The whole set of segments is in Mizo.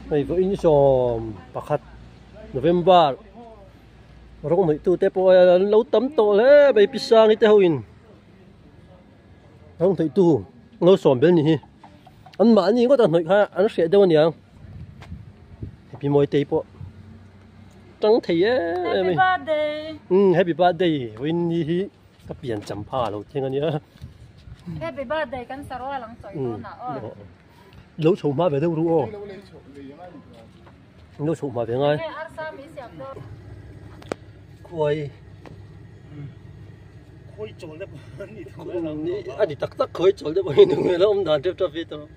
Hei vawiin 11 November rawng hnawih tute pawh an lo tam tawh hle mai pi Sangi te ho in rawng hnawih tu an lo sawm bel ni hi an mahni ngawt a hnawih kha an hreh deuh aniang pi Mawitei pawh tang thei em em a ni. Happy birthday. Umm happy birthday vawiin ni hi. Ka pian cham pha lo thleng a nia. Happy birthday kan sarual ang chawi dawn ah aw. Lo chho hma ve deuh ru aw. Lo chho hma ve ngai. Khuai. Khuai chawl te pawh an ni thung a. A ni tak tak khuai chawl te pawh hi nung vel a awm dan tep tep hi tawh.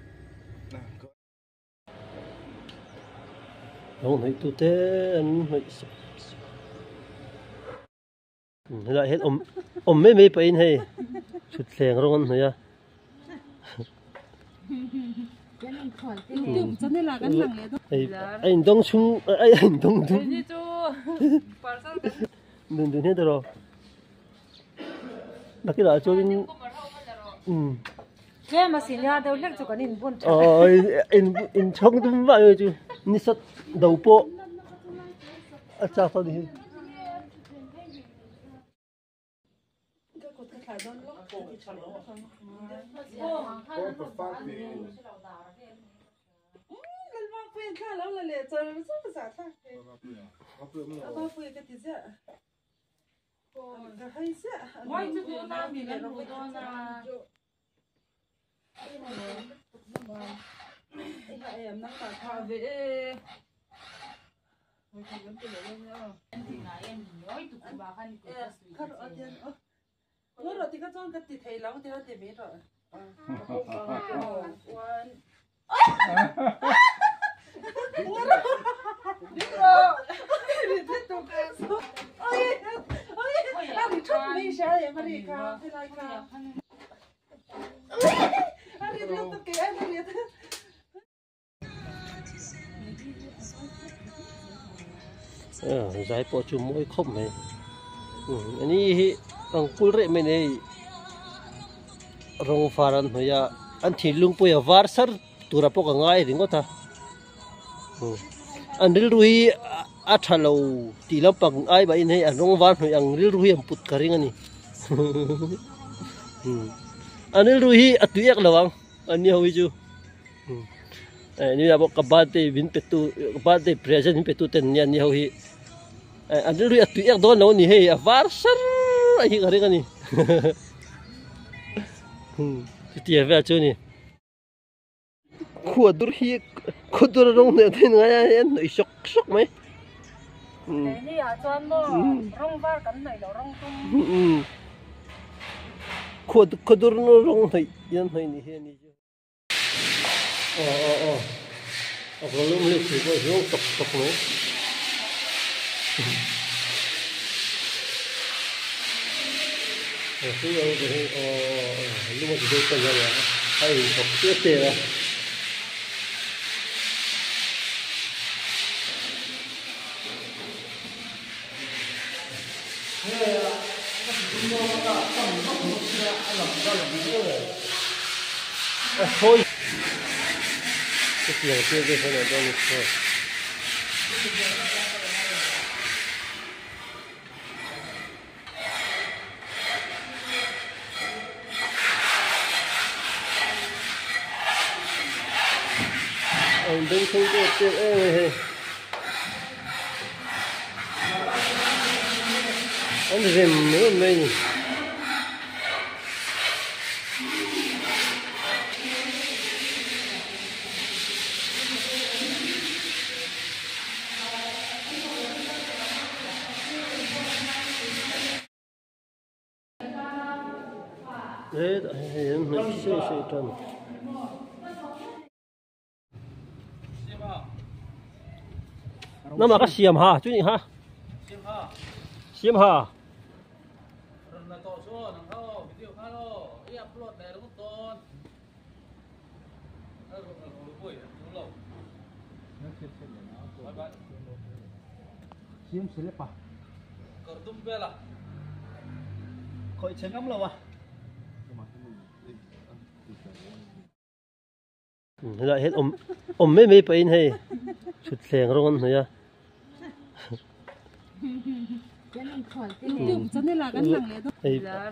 Lo hnaih tu te an hnaih sep sep. Helai hian awm awm mai mai pahin hei thutthleng rawng an hnawih a. Hei a indawng chhung a indawng dum dun dun hian tiraw nakinah chuanin umm Tlem a sinia deuh hlek chu kan inbun tha. Aw in inchhawng dum vah mai chu ni sat do pawh a chak a ni hi. Zai pawh chu mawi khawp mai ani hi ang kul reh mai nei rawng var an hnawih a an thinlung pawh hi a var sar tura pawh ka ngai ringawt a an rilru hi a tha lo tih lampang ai mahin hei an rawng var hnawih ang rilru hi an put ka ring a ni an rilru hi a tui ek lo ang an ni ho hi chu ni ah pawh ka birthday min pe tu birthday present min pe tu ten nia ni ho hi an rilru hi a tui ek dawn lo a ni hei a var sar a hi ka ring a ni chutia vel chu a ni. Khua dur hi khua dur a rawng hneh theih ngai a hei an hnawih sawk sawk mai. Keini ah chuan maw rawng var kan hnawih loh rawng tum. Khua khua dur rawng hnawih an hnawih ni hi a ni chu. Aw aw aw a volume leh thei pawh hi tawk tawk mai. A inthawk chiah chiah a. A thawi chutiang chiah chiah hian a dawn a chhuak. An beng thleng pawh a chiang em a hei. An rem em mai a ni. Hetah hian hei an hnaih se se tan. Nama ka siam ha chu ni ha. Siam ha. Helai hian awm awm mai mai pahin hei Thutthleng rawng an hnawih a.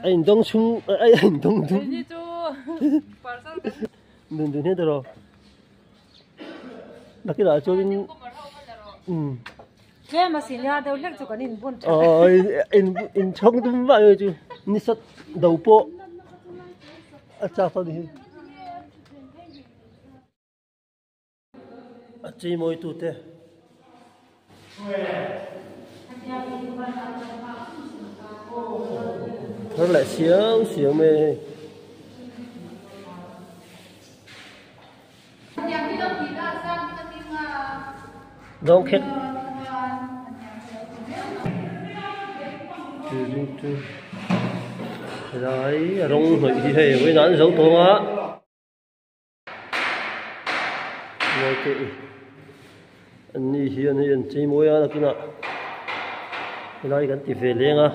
A indawng chhung a indawng dum. Dun dun hian tiraw. Nakinah chuanin umm. Tlem a sin a deuh hlek chu kan inbun tha. Aw in inchhawng dum vah mai chu ni sat do pawh a chak a ni hi. A chei mawi tute. Thar leh siau siau mai a hei. Dawng khet. Helai a rawng hnawih hi hei vawiin ah an zo tawng a. Mawi te i an ni hian hei an chei mawi a nakinah helai kan ti ve leng a.